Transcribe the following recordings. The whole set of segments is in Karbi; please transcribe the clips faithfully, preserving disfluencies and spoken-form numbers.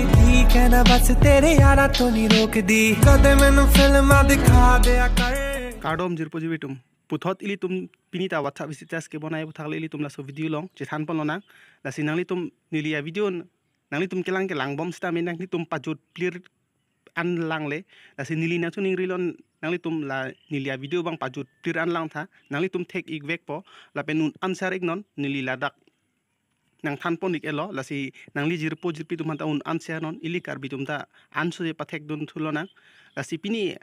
ठीक है ना बस तेरे यारा तो नहीं रोक दी। कदे मैनू फिल्म दिखा दे कर। Kardom jirpo jirpi atum. Puthot ilitum pini ta WhatsApp status kebonai aputhak le ilitum laso video along chethan ponlonang. Lasi nanglitum neli a-video nanglitum kelang kelang bom sita me nanglitum pajut plir an lang le. Lasi neli nangchoningri lon nanglitum la neli a-video abang pajut plir an lang tha. Nanglitum thek-ik vekpo. Lapen un-an share-iknon neli ladak nangthan pon-ik-etlo, lasi nangli jirpo jirpi atum aphanta un-an share-non, ili Karbi atum ta anso je pathek dun thulonang. Lasi pini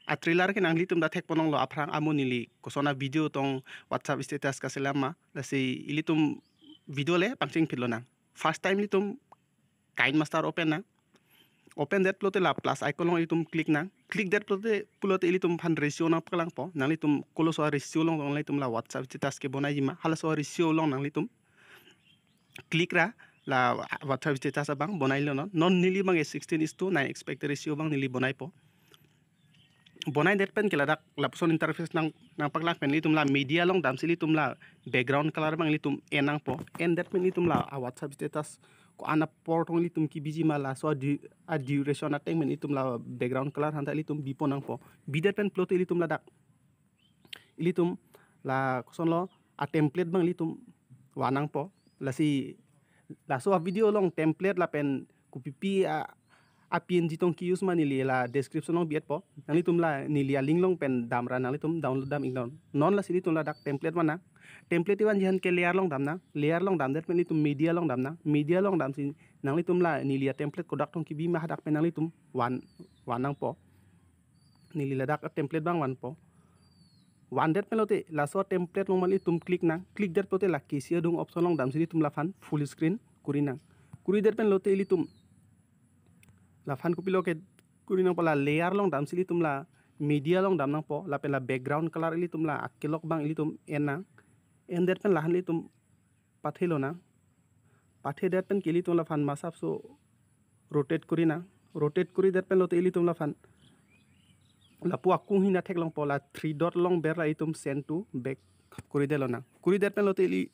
a-trailer ke nanglitum ta thek ponlonglo aphrang amo neli koson a-video tong WhatsApp status kaselam ma. Lasi ilitum video le pangcheng phit lonang. First time ilitum KineMaster open nang. Open det pulote la plus icon along ilitum click nang. Click det pulote, pulote ilitum aphan ratio nangpaklangpo. Nanglitum koloso a-ratio along nanglitum la WhatsApp status kebonaiji ma, halaso a-ratio along nanglitum click ra la WhatsApp status abang bonailo non. Non neli abang sixteen is to nine aspect ratio abang neli bonaipo. Bonai det pen ke ladak lapuson interface nang, nangpaklak pen ilitum la media along damsi ilitum la background color abang ilitum en nangpo. En det pen ilitum la a-WhatsApp status ko-an apor tong ilitum kebiji ma laso a-du-, a-duration ateng pen ilitum la background color aphanta ilitum bipon nangpo. Bidet pen pulote ilitum ladak ilitum la kosonlo a-template abang ilitum van nangpo. Lasi laso a-video along template lapen kopipi a, a-PNG tong ke-use ma neli la description along bi-etpo. Nanglitum la neli a-link along pen damra nanglitum download dam-iknon. Non lasi ilitum ladak template van nang. Template vanji aphan ke layer along dam nang. Layer along damdet pen ilitum media along dam nang. Media along damsi nanglitum la neli a-template kodak tong kebi ma hadak pen nanglitum van, van nangpo. Neli ladak a-template abang vanpo. Vandet pen lote laso template along ma ilitum click nang. Click det pulote la kisi adung option along damsi ilitum laphan full screen kuri nang. Kuri det pen lote ilitum laphan kopilo ke kuri nangpo, la layer along damsi ilitum la media along dam nangpo, lapen la background color ilitum la akelok abang ilitum en nang. En det pen lahan ilitum pathe lonang. Pathe det pen ke ilitum laphan masapso rotate kuri nang. Rotate kuri det pen lote ilitum laphan lapu akung hina theklongpo, la three dot along ber la ilitum send to back kuri det lonang. Kuri det pen lote ili,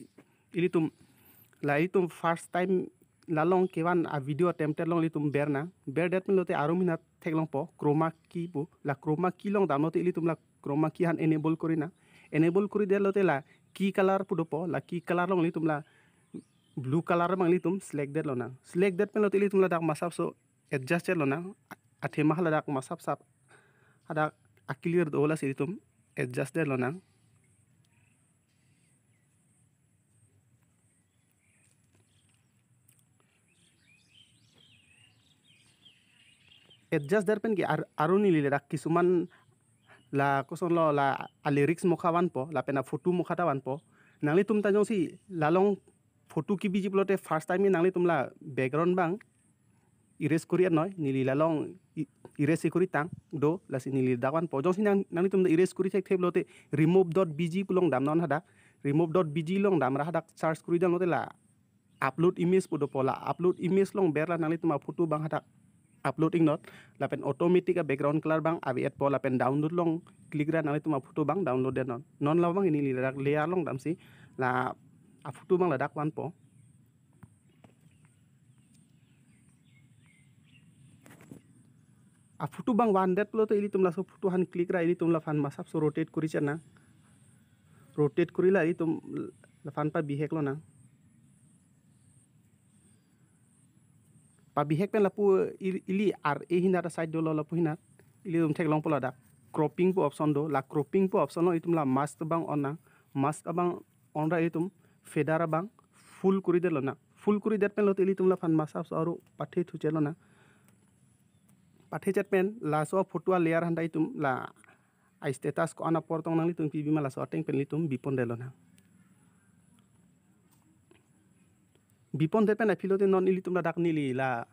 ilitum la ilitum first time la along kevan a-video a-template along ilitum ber nang. Ber det pen lote arum hina theklongpo chroma key pu. La chroma key along dam lote ilitum la chroma key aphan enable kuri nang. Enable kuri det lote la key color pu dopo, la key color along ilitum la blue color abang ilitum select det lonang. Select det pen lote ilitum ladak masapso adjust det lonang. Athema ladak masapsap hadak a-clear do lasi ilitum adjust det lonang. Adjust det pen ke ar-, aru neli ladak kisuman la kosonlo la a-lyrics mokha vanpo, lapen a-photo mokha ta vanpo. Nanglitum ta jongsi la along photo kebiji pulote first time nanglitum la background abang erase kuri-et noi, neli la along e-, erase kuri tang do, lasi neli dak vanpo. Jongsi nang, nanglitum ta erase kuri thekthe pulote remove dot B G pu along damnon hadak. Remove dot B G along damra hadak search kuri dam lote la upload image pu dopo, la upload image along ber la nanglitum a-photo abang hadak upload-iknon, lapen automatic a-background color abang ave-etpo, lapen download along click ra nanglitum a-photo abang download detnon. Non labang neli ladak layer along damsi la a-photo abang ladak vanpo. A-photo abang vandet pulote ilitum laso photo aphan click ra ilitum laphan masapso rotate kuri chetnang. Rotate kuri la ilitum laphan pabihek lonang. Pabihek pen lapu ili, ili ar-e hinat a-side dolo, lapu hinat ilitum theklongpo ladak cropping pu option do. La cropping pu option along ilitum la mask abang on nang. Mask abang on ra ilitum feather abang full kuri det lonang. Full kuri det pen lote ilitum laphan masapso aru pathe thuchet lonang. Pathe chet pen laso photo a-layer aphanta ilitum la a-status ko-an apor tong nanglitum kebi ma laso ateng pen ilitum bipon det lonang. Bipon det pen aphi lote non ilitum ladak neli la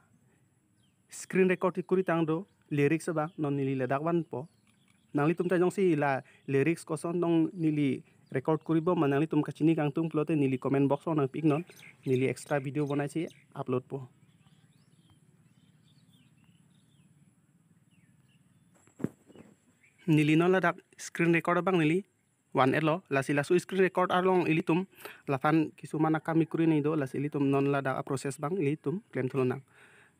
screen record kuri tang do, lyrics abang non neli ladak vanpo. Nanglitum ta jongsi la lyrics koson tong neli record kuri bom ma nanglitum kachini kangtung pulote neli comment box along nangpi-iknon, neli extra video bonaisi upload po. Neli non ladak screen record abang neli van-etlo, lasi laso screen record along ilitum laphan kisuman akam kuri nangji do, lasi ilitum non ladak a-process abang ilitum klem thu lonang.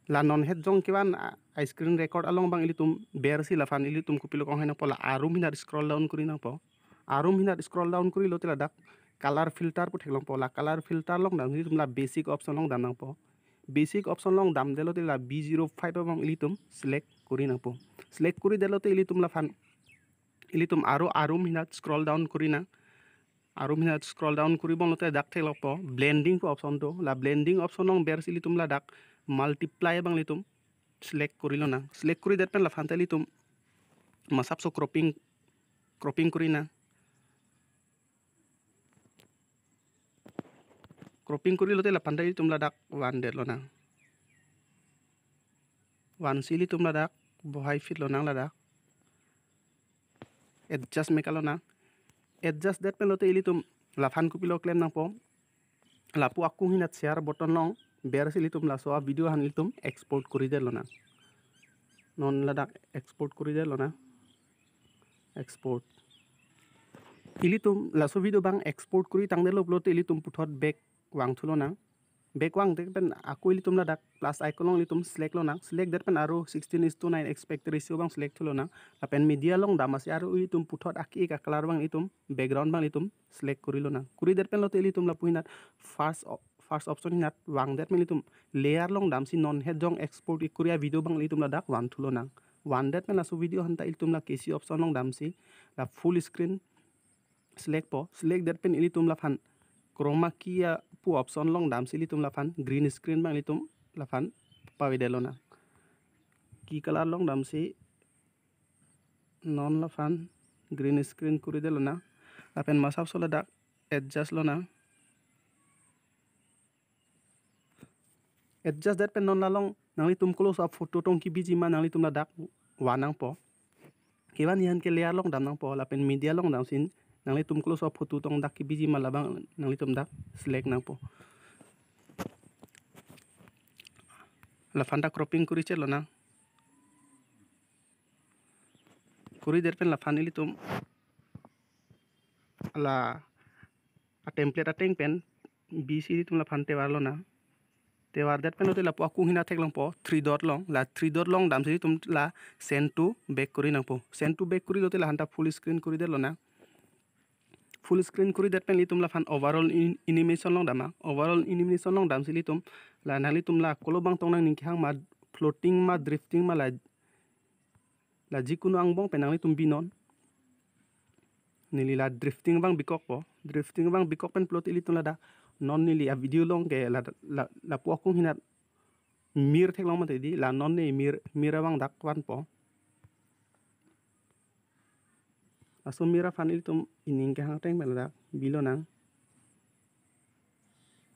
La non het jong kevan a, a screen record along abang ilitum bersi laphan ilitum kopilo kong hai nangpo, la arum hinat scroll down kuri nangpo. Arum hinat scroll down kuri lote ladak color filter pu theklongpo. La color filter along dam ilitum la basic option along dam nangpo. Basic option along damde lote la B zero five abang ilitum select kuri nangpo. Select kuri det lote ilitum laphan ilitum aro arum hinat scroll down kuri nang. Arum hinat scroll down kuri bon lote dak theklongpo blending pu option do. La blending option along bersi ilitum ladak multiply abang ilitum select kuri lonang. Select kuri det pen laphan ta ilitum masapso cropping, cropping kuri nang. Cropping kuri lote laphan ta ilitum ladak van det lonang. Vansi ilitum ladak bohai fit lonang ladak. Adjust meka lonang. Adjust det pen lote ilitum laphan kopilo klem nangpo. Lapu akung hinat share button along bersi ilitum laso a video aphan ilitum export kuri det lonang. Non ladak export kuri det lonang. Export. Ilitum laso video abang export kuri tangdet lo pulote ilitum puthot back vangthu lonang. Back vangdet pen ako ilitum ladak plus icon along ilitum select lonang. Select det pen aro sixteen is to nine aspect ratio abang select thu lonang. Lapen media along dam asi aro ilitum puthot aki eka color abang ilitum background abang ilitum select kuri lonang. Kuri det pen lote ilitum lapu hinat first o-, first option hinat vangdet pen ilitum layer along damsi non het jong export kuri a video abang ilitum ladak vanthu lonang. Van det pen laso video aphan ta ilitum la K C option along damsi la full screen select po. Select det pen ilitum laphan chroma key apu option along damsi ilitum laphan green screen abang ilitum laphan pave det lonang. Key color along damsi non laphan green screen kuri det lonang. Lapen masapso ladak adjust lonang. Adjust det pen non la along nanglitum koloso a photo tong kebiji ma nanglitum ladak van nangpo. Kevan ihan ke layer along dam nangpo lapen media along damsi nanglitum koloso a photo tong dak kebiji ma labang nanglitum dak select nangpo. Laphan ta cropping kuri chot lonang. Kuri det pen laphan ilitum la a template ateng pen bisi ilitum laphan tevar lonang. Tevar det pen lote lapu akung hinat theklongpo three dot along. La three dot along damsi ilitum la send to back kuri nangpo. Send to back kuri lote lahan ta full screen kuri det lonang. Full screen kuri det pen ilitum laphan overall in-, animation along dam nang. Overall animation along damsi ilitum la nanglitum la kolo abang tong nangning kehang ma, floating ma, drifting ma, la la jikunu angbong pen nanglitum binon. Neli la drifting abang bikokpo. Drifting abang bikok pen pulote ilitum ladak non neli a video along ke la, la, lapu akung hinat mir theklong mate di la non ne mir, mir abang dak vanpo. Laso mir aphan ilitum ining kehang ateng pen ladak bi lonang.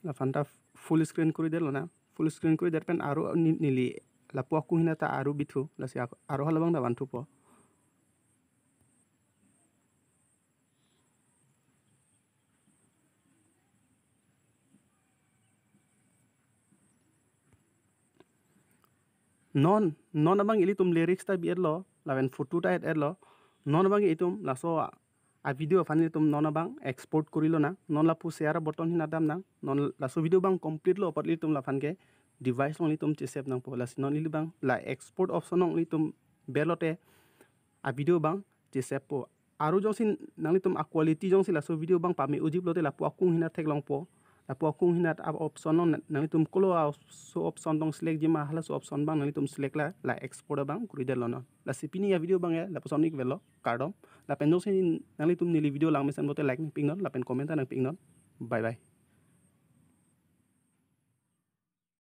Laphan ta full screen kuri det lonang. Full screen kuri det pen aro ni-, neli lapu akung hinat ta aro bithu. Lasi ak-, aro halabang ta vanthupo. Non, non abang ilitum lyrics ta bi-etlo, lapen photo ta et-etlo. Non abang itum laso a, a video aphan ilitum non abang export kuri lonang. Non lapu share button hinat dam nang. Non laso video abang complete lo apot ilitum laphan ke device along ilitum che-save nangpo. Lasi non ili abang la export option along ilitum ber lote a video abang che-save po. Aro jongsi nanglitum a quality jongsi laso video abang pame uji pulote lapu akung hinat theklongpo. Lapu akung hinat a option along nang-, nanglitum kolo a so option tong select ji ma halaso option abang nanglitum select la, la export abang kuri det lonang. Lasi pini a video abang ke lapuson ik velo, kardom. Lapen jongsi nanglitum neli video langmesen pulote like nangpiknon, lapen comment ta nangpiknon. Bye bye.